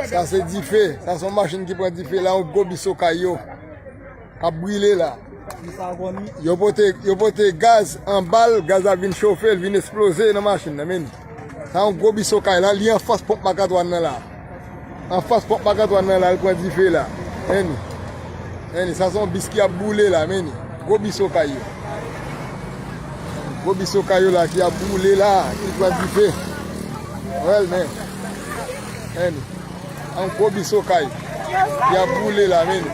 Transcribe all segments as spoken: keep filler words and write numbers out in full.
Sa se dife. Sa se yon machin ki pran dife la, yon gwo bis okay yo k ap brile la. Yo pote, yo pote gaz anba l, gaz la vin chofe, l vin eksploze nan machin nan, men. Sa yon gwo bis okay la, li anfas ponp Marc Antoine nan la. Anfas ponp Marc Antoine nan la, l pran dife la. Men. Men, sa se yon bis ki ap boule la, men. Gwo bis okay yo. Gwo bis okay yo la ki ap boule la, ki pran dife. Wè l, men. Men. Yon gwo bis okay ki ap boule la, men.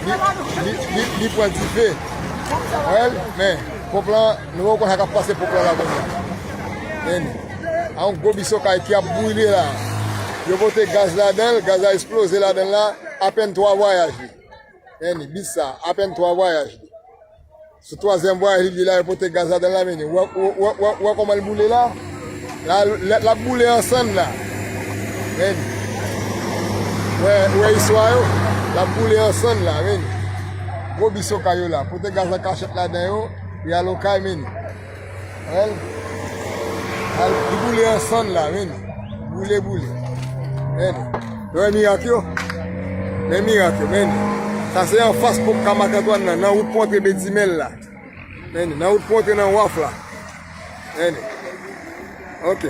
Li, li, li, li pran dife. Wè l, men. Ponp lan, nou poko konn sa k ap pase ponp lan la kounye a. Men. Yon gwo bis okay ki ap boule la. Yo pote gaz ladan l, gaz la eksploze ladan l la, apèn twa vwayaj li. Men, bis sa, apèn twa vwayaj li. Sou twazyèm vwayaj li la, yo pote gaz ladan l la, men. Ou wè, ou wè, ou wè, ou wè kòman l boule la? La, l, l ap boule an sann la. Men. Ou wè, ou wè istwa yo? L ap boule an sann la, men. Gwo bis okay yo la. Pote gaz an kachèt ladan yo, y al okay, men. Wè l? Al, li boule an sann la, men. Boule, boule. Men. Yo wè mirak yo? Men mirak yo, men. Sa se anfas pon ka Marc Antoine nan, nan wout pou antre Bedimèl la. Men, nan wout pou antre nan waf la. Men. Ok.